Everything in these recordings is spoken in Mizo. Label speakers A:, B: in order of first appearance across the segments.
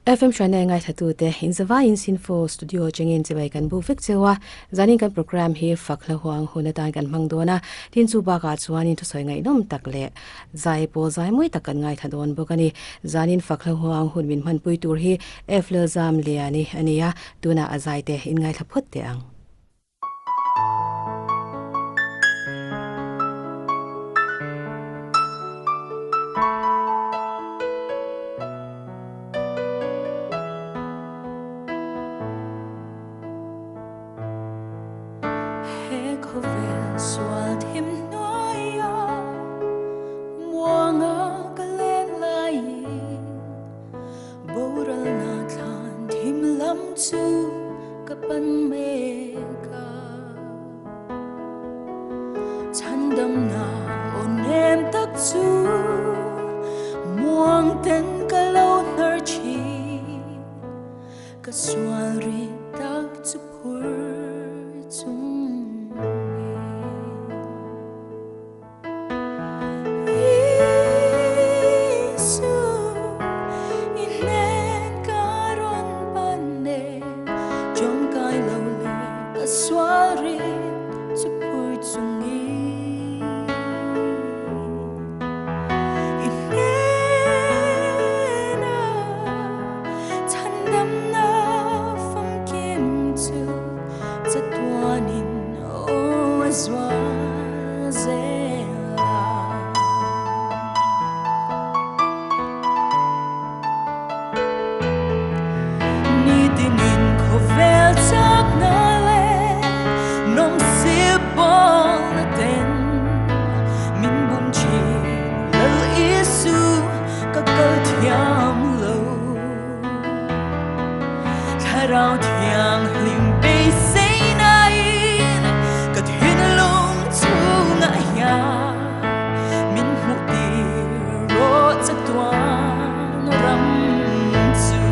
A: FM Hruaina ngaithlatute inzavaiin Sinfo Studio chengin chibai kan bu vek cheu a, zanin kan programme hi fak hlahuang hun atan kan hmang dawn a, tin chu bakah chuanin thusawi ngaihnawm tak leh zai pawl zai mawi tak kan ngaithla dawn bawk a ni. Zanin fak hlahuang hun min hmanpui tur hi F Lalzam Liani a ni a, tunah a zaite inngaithla phawt teh ang.
B: He khawvel sual thim hnuaia muanga ka len laiin Boralna thlan thim lam chu ka pan mek a, chhandamna aw nem tak chu muang ten ka lo hnar thin, ka sual ri tak chu phur chung Thlarau Thianghlim beiseinain ka thinlung chungah hian min hmuh tir rawh chatuan ram chu.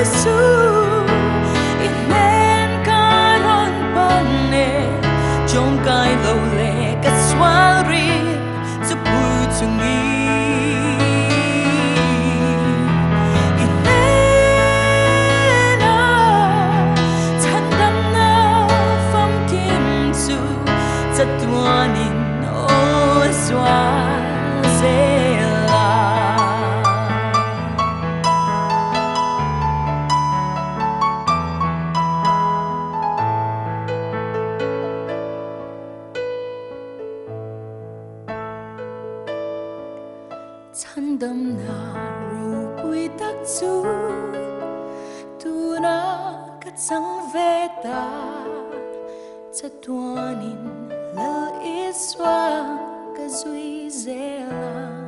B: Isu, i hnen ka rawn pan e, tawngkai lo leh ka sual rit chu pui chungi. I hnena chhandamna famkim chu chatuanin aw zual zel a. Chhandamna ropui tak chu tuna ka chang ve ta, chatuanin Lal Isua ka zui zel ang.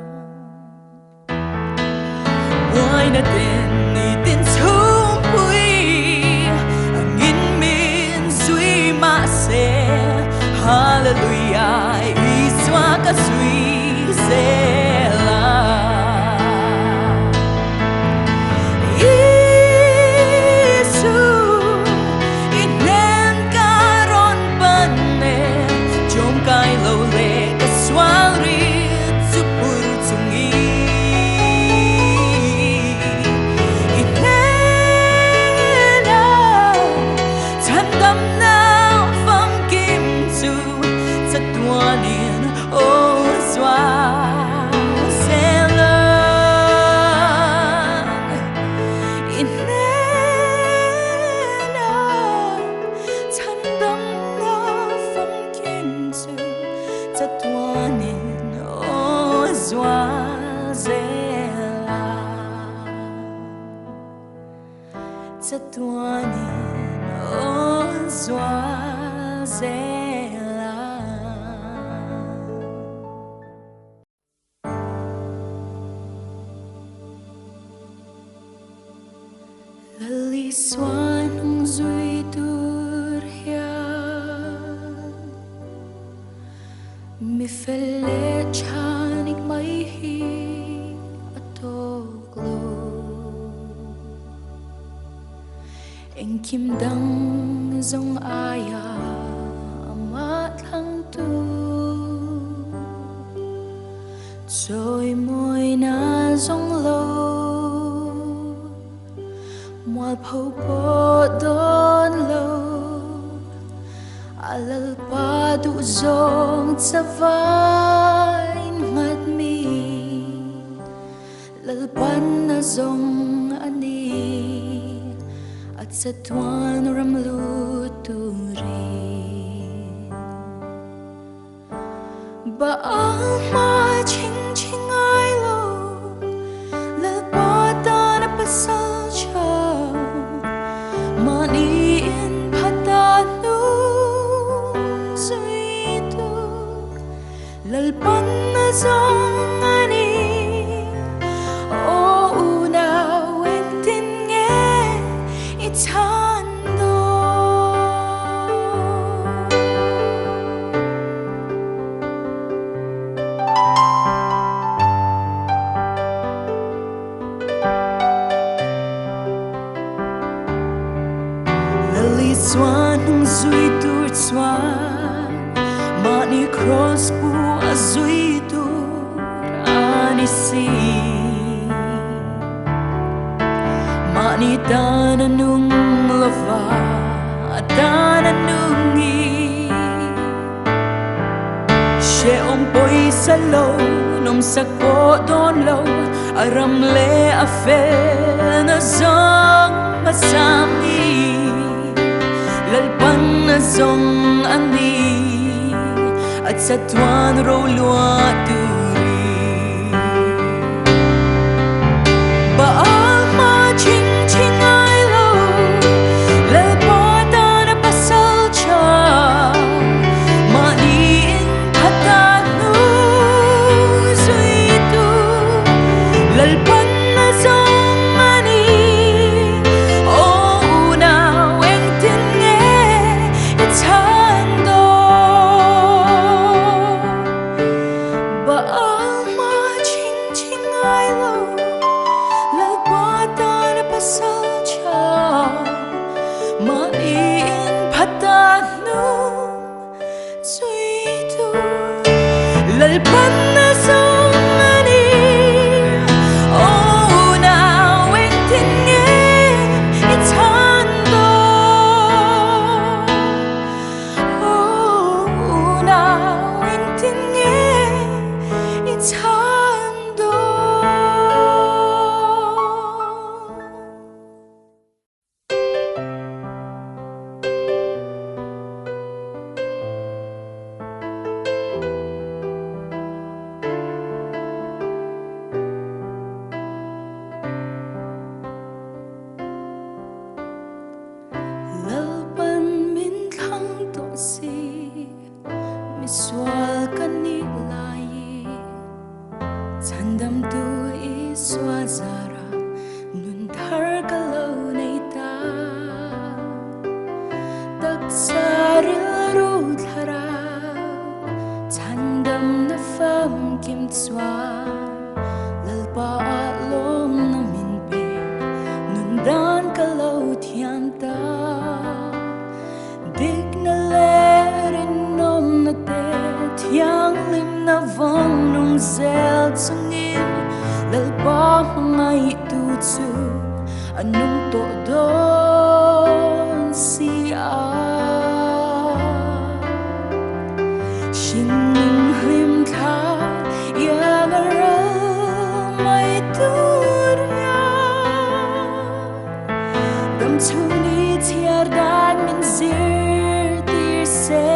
B: Buaina ten ni tin chhungpui angin min zui mahse, Hallelujah, Isua ka zui zel ang. Isu, i hnen ka rawn pan e, tawngkai lo leh ka sual rit chu phur chungi. I hnena chhandamna famkim chu chatuanin aw zual zel ang. I hnena chhandamna famkim chu chatuanin aw zual zel ang. Chatuanin aw zual zel ang. Lal Isua hnung zui tur hian mi fel leh thanik mai hi a tawk lo. Engkim dang zawng aia amah thlang tu Rồi môi na zong lo Mual po po don lo Alal pa du zong sa vain ngat mi Lalpan na zong ani At sa tuan ramlu turi Baal ma ching ching ai lo Lalpa ta na pasal cha Mani in patanu Suitu Lalpan na zong ani O una wentin nge Itando Lily swan nung zui tur swan Mani cross pu a zui tur ani si Mani tana nung lova tana nung i She om poi sa lo nom sa ko don lo Aram le a fel na zong masami Lalpan na zong ani At sa tuan ro lua turi Baal ma ching ching ai lo Lalpa ta na pasal cha Mani in patanu Suitu Lalpan na zong ani O una weng tin nge Itando Baal ma ching ching ai lo Lalpa ta na pasal cha Mani in patanu Suitu Lalpan na zong ani O una weng tin nge Itando O una weng tin nge Itando Lalpan min thlang to si Miswal kanilai Chandam tu iswa zara Nun thar kalo nei ta Taksaril ru thara Chandam na fam kim tswa Lalpa alom na min pe Nun dan kalo thiam ta Dik na lerin nom na te Thiang lim na vong nung zel tsungin Lalpa mangai tu chu Anong to don siya Shining hlim tha Yang aral may turya Dam chuni tiar dan min zir tir se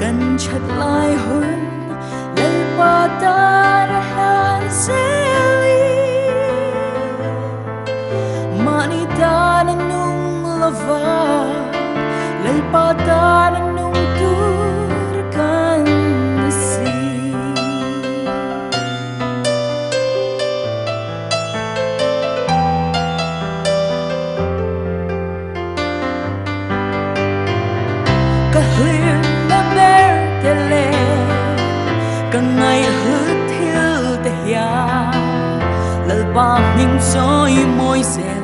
B: Kan chat lai hun Lalpa ta na han zeli Mani ta na nung lava Lalpa ta na nung tur kan si Kahlim na bertele Kangay hutil tehya Lalpa ning soy moisel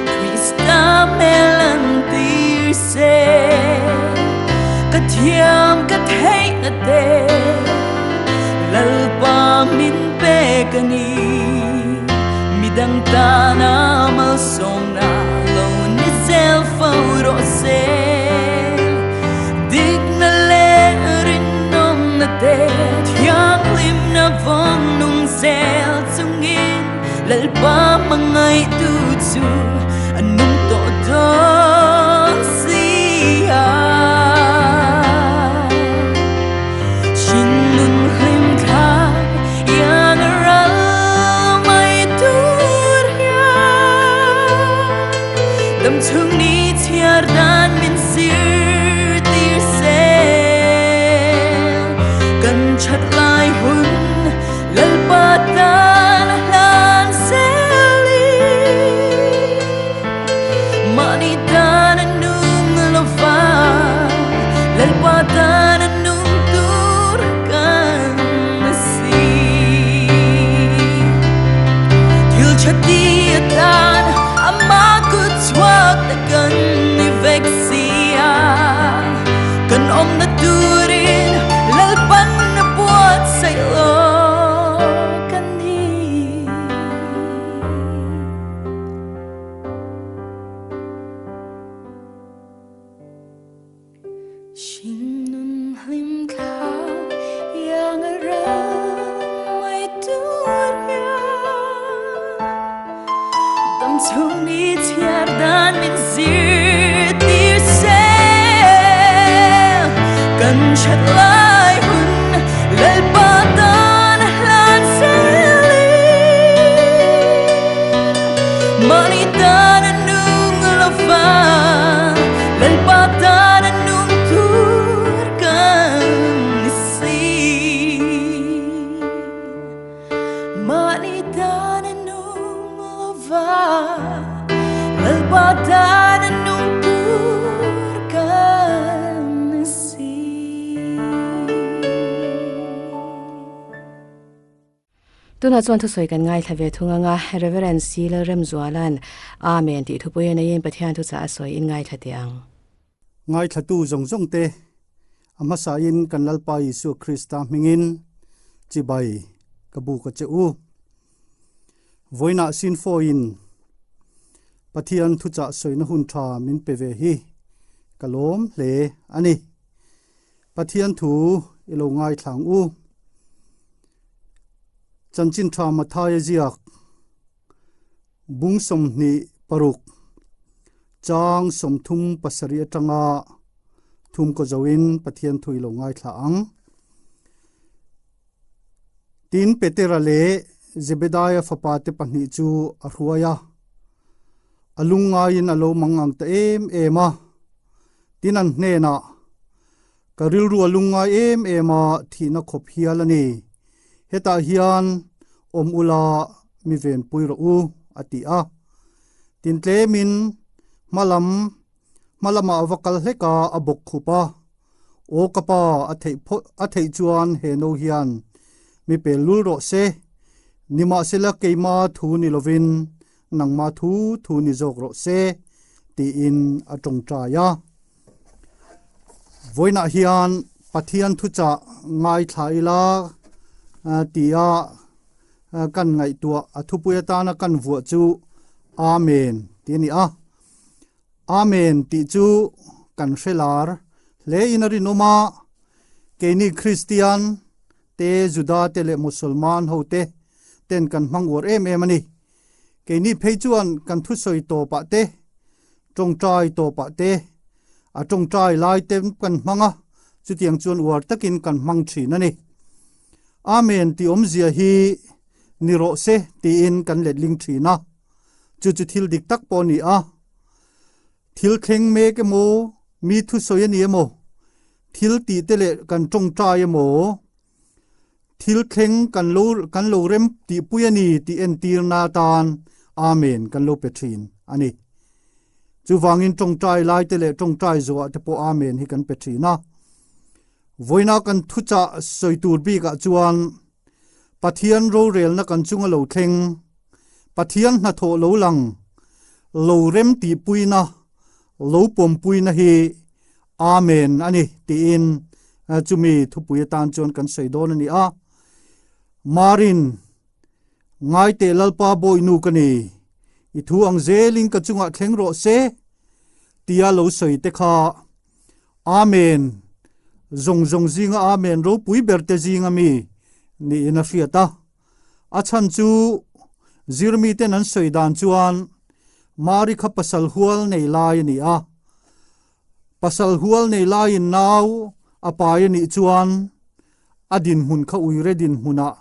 B: Krista melantir se Kathiam kathei na te ka ni Midang tana malsawmna lo ni zel fo rawh se Dikna leh rinawmna te thianghlimna vawng nung zel chungin Lalpa hmangaihtu chu a nung tawh dawn si a. Hringnun hlim thla iang a ral mai tur hian dam chhung ni chhiar dan min zir tir sel. Kan that lai hun Lalpa tan hlan zel i mahni tan a nung lova Lalpa tan a nung tur kan si. Thil tha ti atan ama kut chhuak te kan ni vek si a, kan awmna turin Lalpan a buatsaih lawk a ni. Hringnun hlim thla iang a ram mai tur hian dam chhung ni chhiar dan min zir tir sel. Kan that lai hun Lalpa tan hlan zel in mahni tan a nung lova Lalpa tan a nung tur kan ni si. Mahni tan a nung lova Lalpa tan a nung tur kan ni si.
A: Tunah chuan thusawi kan ngaithla ve thung anga Reverend C. Lalremzuala'n Amen tih thupui a neiin Pathian thuchah a sawi in ngaithla teh ang.
C: Ngaithlatu zawng zawng te, a hmasain kan Lalpa Isua Krista hmingin chibai ka buk a che u. Vawiinah Sinfoin Pathian thuchah sawina hun tha min pe ve hi ka lawm hle a ni. Pathian thu i lo ngaithla ang u. Chanchin tha Mathaia ziak bung 26 chang 37 atanga thum kaw zoin Pathian thu i lo ngaithla ang. Tin, Petera leh Zebedaia fapate pahnih chu a hruai a, a lungngaiin a lo mang ang ta em em a. Tin an hnenah, Ka rilru a lungngai em em a, thihna khawp hial a ni. Hetah hian awm ula mi venpui rawh u, a ti a. Tin tlemin hmalam hmalamah a va kal hlek a, a bawk khup a. Aw ka pa, a theih phawt a theih chuan he no hian mi pel lul rawh se. Nimahsela keima thu ni lovin Nangma thu thu ni zawk rawh se, tiin a tawngtai a. Vawiinah hian Pathian thuchah ngaithla ila tia kan ngaihtuah a thupui atana kan vuah chu Amen tih a ni a. Amen tih chu kan hre lar hle in a rinawm a, keini Kristian te, Juda te leh Musalman ho te ten kan hmang uar em em a ni. Keini phei chuan kan thusawi tawpah te, tawngtai tawpah te, a tawngtai lai te kan hmang a, chutiang chuan uar takin kan hmang thin a ni. Amen tih awmzia hi ni rawh se tiin kan letling thin a, chu chu thil dik tak pawh a ni a. Thil thleng mek emaw, mi thusawi a ni emaw, thil tih te leh kan tawngtai emaw, Thil thleng kan lo kan lo rem tihpui a ni tih entirna atan Amen kan lo pe thin a ni. Chuvangin tawngtai lai te leh tawngtai zuah te pawh Amen hi kan pe thin a. Vawiina kan thuchah sawi tur bikah chuan Pathian rorelna kan chunga lo thleng, Pathian hnathawh lo lang, lo rem tihpuina, lo pawmpuina hi Amen a ni tiin chumi thupui atan chuan kan sawi dawn a ni a. Marin. Ngai teh Lalpa Bawihnu ka ni, i thu ang zelin ka chungah thleng rawh se, tia lo sawi te kha. Amen! Zawng zawng zinga Amen ropui ber te zinga mi niin a hriat a. A chhan chu zirmiten an sawi dan chuan Mari kha pasal hual nei lai a ni a. Pasal hual nei laiin nau a pai a nih chuan a dinhmun kha uire dinhmunah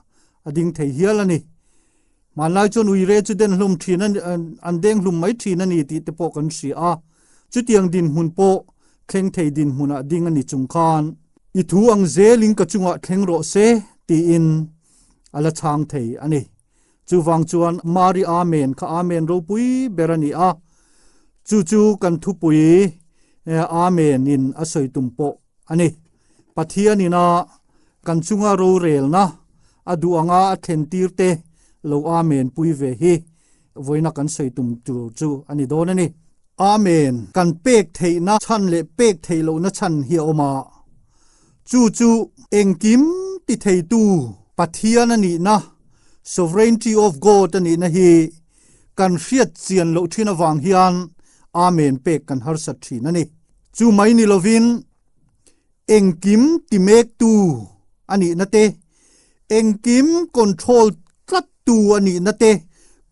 C: a ding thei hial a ni. Hmanlai chuan uire chu den hlum thin a an deng hlum mai thin a ni tih te pawh kan hria a. Chutiang dinhmun pawh thleng thei dinhmunah ding a ni chung khan i thu ang zelin ka chungah thleng rawh se tiin a la chhang thei a ni. Chuvang chuan Mari Amen kha Amen ropui ber a ni a, chu chu kan thupui Amen in a sawi tum pawh a ni. Pathian ina kan chunga rorelna a duh anga a thlen tir te lo Amen pui ve hi vawiina kan sawi tum tur chu a ni dawn a ni. Amen kan pek theihna chhan leh pek theih lohna chhan hi a awm a, chu chu engkim ti theitu Pathian a nihna, Sovereignty of God a nihna hi kan hriat chian loh thin avang hian Amen pek kan harsat thin a ni. Chu mai ni lovin engkim ti mektu a nihna te, engkim control tlattu a nihna te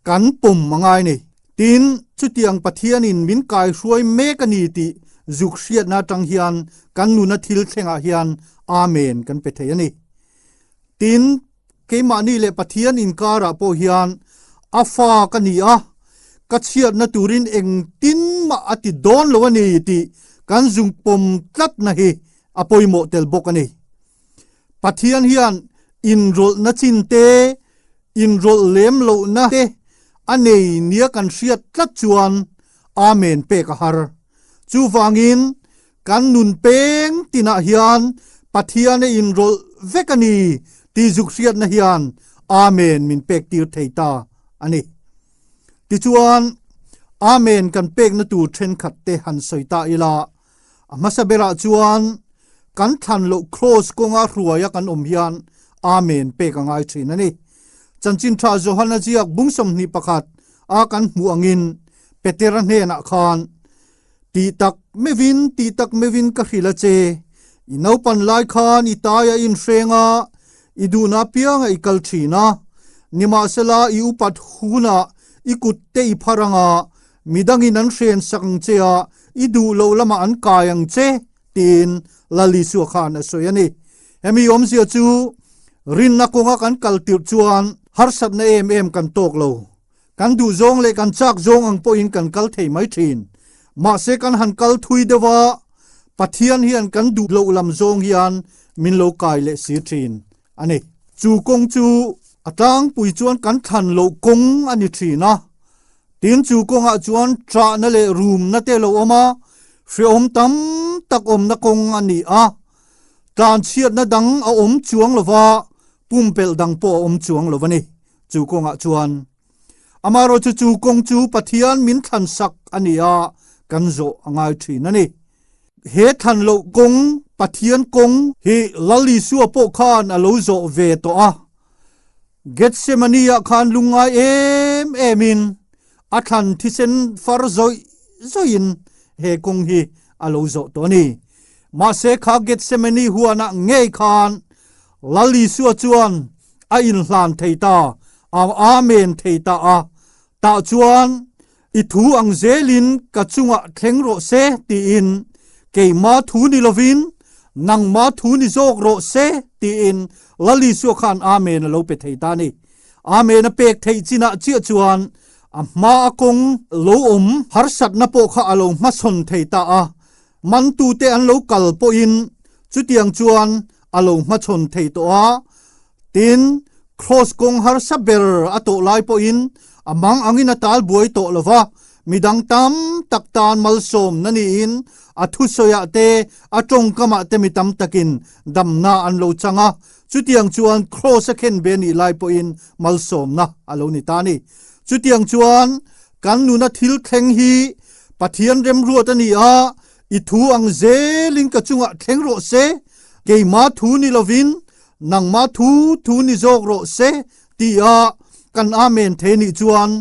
C: kan pawm a ngai ni. Tin, chutiang Pathianin min kaihruai mek a ni tih zuk hriatna atang hian kan nuna thil thlengah hian Amen kan pe thei a ni. Tin, keimahni leh Pathian inkarah pawh hian a fa ka ni a, ka chhiatna turin engtin mah a ti dawn lo a ni tih kan zung pawm tlatna hi a pawimawh tel bawk a ni. Pathian hian inrawlhna chin te, inrawlh lem lohna te a nei nia kan hriat tlat chuan Amen pek a har. Chuvangin kan nun peng tinah hian Pathian a inrawlh vek a ni tih zuk hriatna hian Amen min pek tir thei ta a ni. Tichuan, Amen kan pekna tur thenkhat te han sawi ta ila, A hmasa berah chuan kan thlan loh kraws kawnga hruaia kan awm hian Amen pek a ngai thin a ni. Chanchin tha Johana ziak bung 21 a kan hmuh angin Petera hnenah khan, Tih tak meuhin, tih tak meuhin ka hrilh a che, i naupan lai khan i tai a inhreng a, i duhna apianga i kal thin a, nimahsela i upat hunah i kut te i phar anga Midangin an hren sak ang che a, i duh loh lamah an kai ang che, tiin Lal Isua khan a sawi a ni. Hemi awmzia chu rinna kawnga kan kal tirh chuan harsatna em em kan tawk lo. Kan duh zawng leh kan chak zawng ang pawhin kan kal thei mai thin. Mahse kan han kal thui deuh a, Pathian hian kan duh loh lam zawng hian min lo kai leh si thin a ni. Chu kawng chu a tlangpui chuan kan thlan loh kawng a ni thin a, Tin chu kawngah chuan ṭahna leh rumna te lo awm a, hrehawm tam tak awmna kawng a ni a. Tlanchhiatna dang a awm chuang lo va, pumpelh dang pawh a awm chuang lo a ni. Chu kawngah chuan amaherawhchu chu kawng chu Pathian min thlansak a ni a, kan zawh a ngai ṭhin a ni. He thlan loh kawng, Pathian kawng hi Lal Isua pawh khan a lo zawh ve tawh a. Gethsemane-ah khan lungngai em emin a thlan thisen far zawih zawihin he kawng hi a lo zawh tawh a ni. Mahse kha Gethsemane huanah ngei khan Lal Isua chuan a inhlan thei ta, a Amen thei ta a, tah chuan I thu ang zelin ka chungah thleng rawh se tiin keima thu ni lovin nangma thu ni zawk rawh se tiin Lal Isua khan Amen a lo pe thei ta a ni. Amen a pek theih chinah chiah chuan a hma a kawng lo awm harsatna pawh kha a lo hmachhawn thei ta a, mantute an lo kal pawhin chutiang chuan a lo hmachhawn thei tawh a, tin, Kraws kawng harsa ber a tawh lai pawhin a mang angin a tal buai tawh lo va, midang tam tak tan malsawmna niin a thusawiah te, a tawngkamah te mi tam takin damna an lo chang a, chutiang chuan Kraws a khen ve nih lai pawhin malsawmna a lo ni ta a ni. Chutiang chuan kan nuna thil thleng hi Pathian remruat a ni a, I thu ang zelin ka chungah thleng rawh se, keima thu ni lovin nangma thu thu ni zawk rawh se tia kan Amen thei nih chuan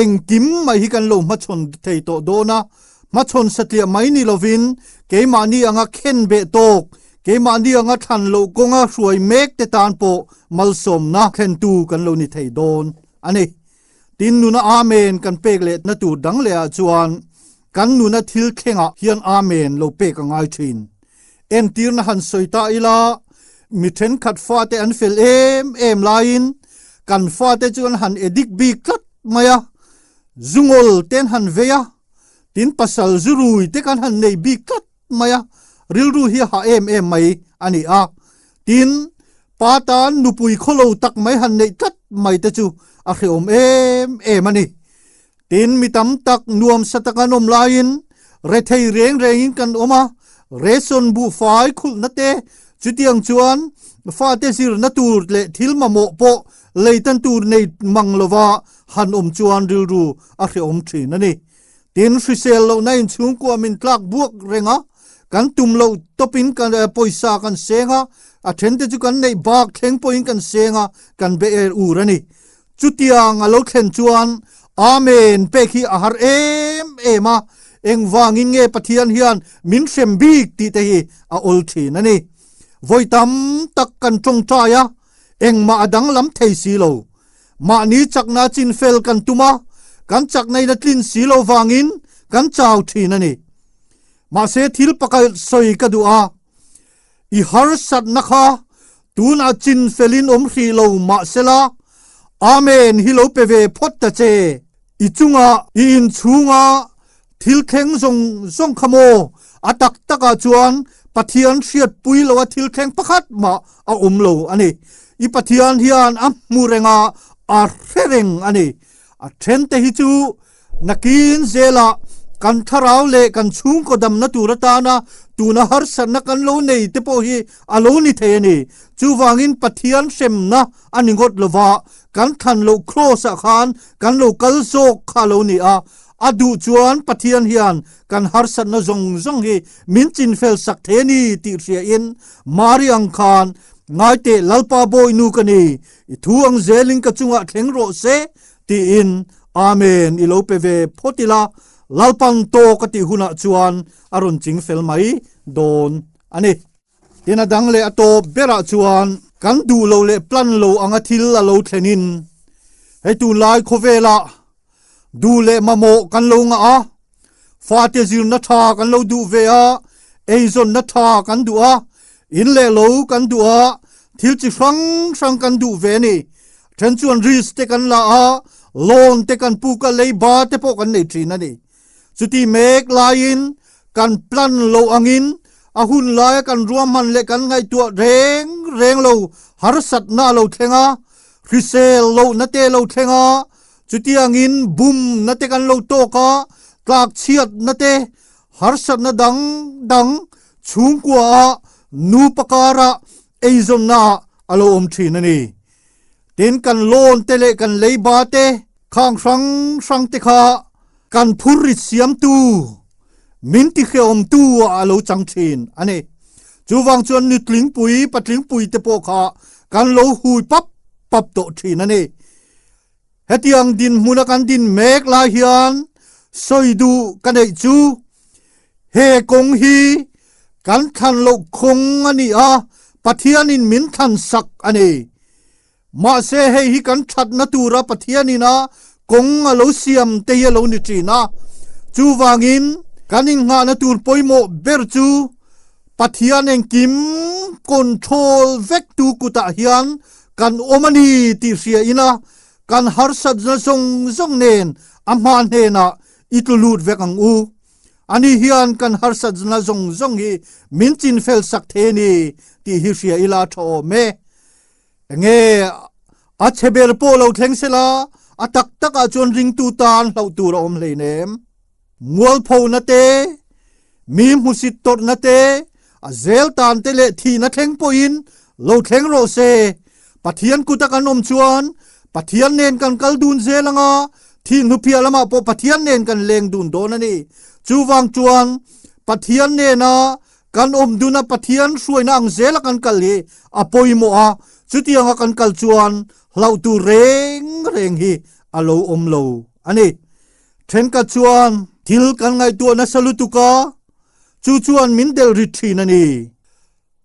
C: engkim mai hi kan lo hmachhawn thei tawh dawn a, hmachhawn satliah mai ni lovin keimahni anga khen beh tawk, keimahni anga thlan loh kawnga hruai mek te tan pawh malsawmna thlentu kan lo ni thei dawn a ni. Tin, nuna Amen kan pek lehna tur dang lehah chuan kan nuna thil thlengah hian Amen lo pek a ngai thin. Entirna han sawi ta ila, mi thenkhat fate an fel em em laiin kan fate chu an han edik bik tlat mai a, zungawl te an han vei a, tin pasal zurui te kan han nei bik tlat mai a, rilru hi a hah em em mai a ni a. Tin, pa tan nupui khawlo tak mai han neih tlat mai te chu a hrehawm em em a ni. Tin, mi tam tak nuamsa taka an awm laiin rethei reng rengin kan awm a, ration buhfai khulhna te, chutiang chuan fate zirna tur leh thil mamawh pawh leitan tur nei mang lova han awm chuan rilru a hrehawm thin a ni. Tin, hrisel lohna inchhungkua min tlak buak reng a, kan tum loh tawpin kan pawisa kan seng a, a thente chu kan neih bak thleng pawhin kan seng a, kan be er ur a ni. Chutiang a lo thlen chuan Amen pek hi a har em em a, engvangin nge Pathian hian min hrem bik tih te hi a awl thin a ni. Vawi tam tak kan tawngtai a, engmah a danglam thei si lo. Mahni chakna chin fel kan tum a, kan chakna in a tlin si lo vangin kan chau thin a ni. Mahse thil pakhat sawi ka duh a, I harsatna kha tunah chin felin awm hrih lo mahsela, Amen hi lo pe ve phawt ta che. I chunga i inchhunga thil thleng zawng zawng kha maw? A tak takah chuan Pathian hriatpui loa thil thleng pakhat mah a awm lo a ni. I Pathian hian a hmu reng a, a hre reng a ni. A thente hi chu Nakin zelah kan thlarau leh kan chhungkaw damna tur atana tuna harsatna kan lo nei te pawh hi a lo ni thei a ni. Chuvangin Pathian hremna a ni ngawt lova, kan thlan loh Kraws-ah khan kan lo kal zawk kha a lo ni a. A duh chuan Pathian hian kan harsatna zawng zawng hi min chinfel sak thei a ni tih hriain Mari ang khan, Ngaiteh Lalpa Bawinu ka ni, i thu ang zelin ka chungah thleng rawh se Tiin Amen i lo pe ve phawt ila, Lalpang tawk a tih hunah chuan a rawn ching fel mai dawn a ni. Tin a dang leh a tawp berah chuan kan duh lo leh plan lo anga thil a lo thlenin hei tunlai khawvelah duh leh mamawh kan lo ngah a, fate zirna tha kan lo duh ve a, eizawnna tha kan duh a, in leh lo kan duh a, thil chi hrang hrang kan duh ve a ni. Then chuan risk te kan la a, loan te kan puk a, leiba te pawh kan nei thin a ni. Chuti mek laiin kan plan lo angin a hun laia kan ruahman leh kan ngaihtuah reng reng lo harsatna a lo thleng a, hrisel lohna te a lo thleng a, Chutiangin bumna te kan lo tawk a, tlakchhiatna te, harsatna dang dang chhungkua ah nupa karah eizawnna ah a lo awm thin a ni. Tin, kan loan te leh kan leiba te khang hrang hrang te kha kan phurrit siamtu, min tihrehawmtu ah a lo chang thin a ni. Chuvang chuan nutlingpui, patlingpui te pawh kha kan lo hui pap pap tawh thin a ni. Hetiang dinhmuna kan din mek lai hian sawi duh ka neih chu he kawng hi kan thlan loh khawng a ni a, Pathianin min thlan sak a ni. Mahse hei hi kan thatna tura Pathianin a kawng a lo siam te hi a lo ni thin a. Chuvangin kan innghahna tur pawimawh ber chu Pathian engkim control vektu kutah hian kan awm a ni tih hria ina kan harsatna zawng zawng nen a hma hnenah i tlu lut vek ang u. Ani hian kan harsatna zawng zawng hi min chinfel sak thei a ni tih hi hria ila a tha awm e. Enge a chhe ber pawh lo thleng sela a tak takah chuan ringtu tan hlauh tur a awm hleinem. Mualphona te, mi hmusit tawrhna te, a zel tan te leh thihna thleng pawhin lo thleng rawh se. Pathian kuta kan awm chuan Pathian nen kan kal dun zel anga, thih hnuphiah lamah pawh Pathian nen kan leng dun dawn a ni. Chuvang chuan Pathian nena kan awm duna Pathian hruaina ang zela kan kal hi a pawimawh a. Chutianga kan kal chuan hlauh tur reng reng hi a lo awm lo a ni. Thenkhat chuan thil kan ngaihtuah nasa lutuk a, chu chuan min delh rit thin a ni.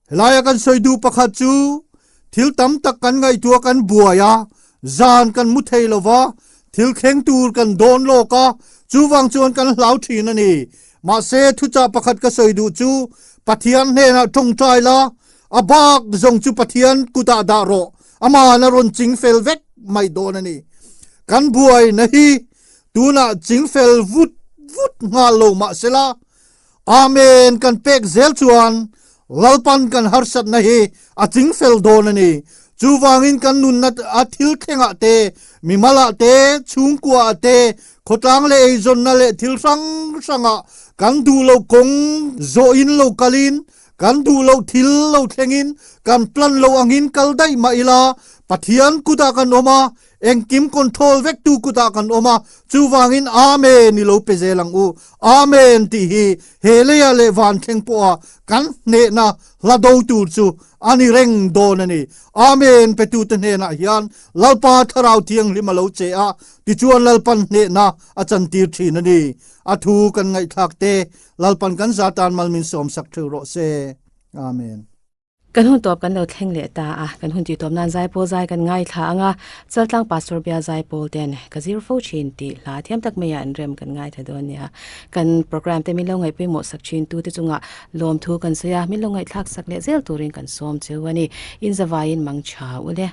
C: Helaia kan sawi duh pakhat chu thil tam tak kan ngaihtuah kan buai a, zan kan mu thei lo va, thil thleng tur kan dawn lawk a, chuvang chuan kan hlau thin a ni. Mahse thuchah pakhat ka sawi duh chu Pathian hnenah tawngtai la, a bak zawng chu Pathian kutah dah rawh, ama'n a rawn ching fel vek mai dawn a ni. Kan buaina hi tunah ching fel vut vut nghal lo mahsela, Amen kan pek zel chuan Lalpan kan harsatna hi a chingfel dawn a ni. Chuvangin kan nunna a thil thlengah te, mimalah te, chhungkuaah te, khawtlang leh eizawnna leh thil hrang hrangah kan duh loh kawng zawhin lo kalin, kan duh loh thil lo thlengin, kan plan loh angin kal daih mah ila, Pathian kutah kan awm a, Engkim control vek tu kutah kan awm a, chuvangin Amen i lo pe zel ang u. Amen tih hi he leiah leh van thleng pawha kan hnehna hla do tur chu a ni reng dawn a ni. Amen petute hnenah hian Lalpa Thlarau Thianghlim a lo che a, tichuan Lalpan hnehna a chantir thin a ni. A thu kan ngaihthlak te Lalpan kan zatan mal min sawmsak theuh rawh se. Amen.
A: Kan hun tawp kan lo thleng leh ta a, kan hun tih tawp nan zaipawl zai kan ngaithla ang a, Chaltlang Pastor Bia zaipawl ten ka zir fo thin tih hla thiam tak maiah an rem kan ngaithla dawn nia. Kan program te min lo ngaih pawimawh sak thin tu te chungah lawmthu kan sawi a, min lo ngaihthlak sak leh zel turin kan sawm cheu a ni. In zavaiin mang tha u le.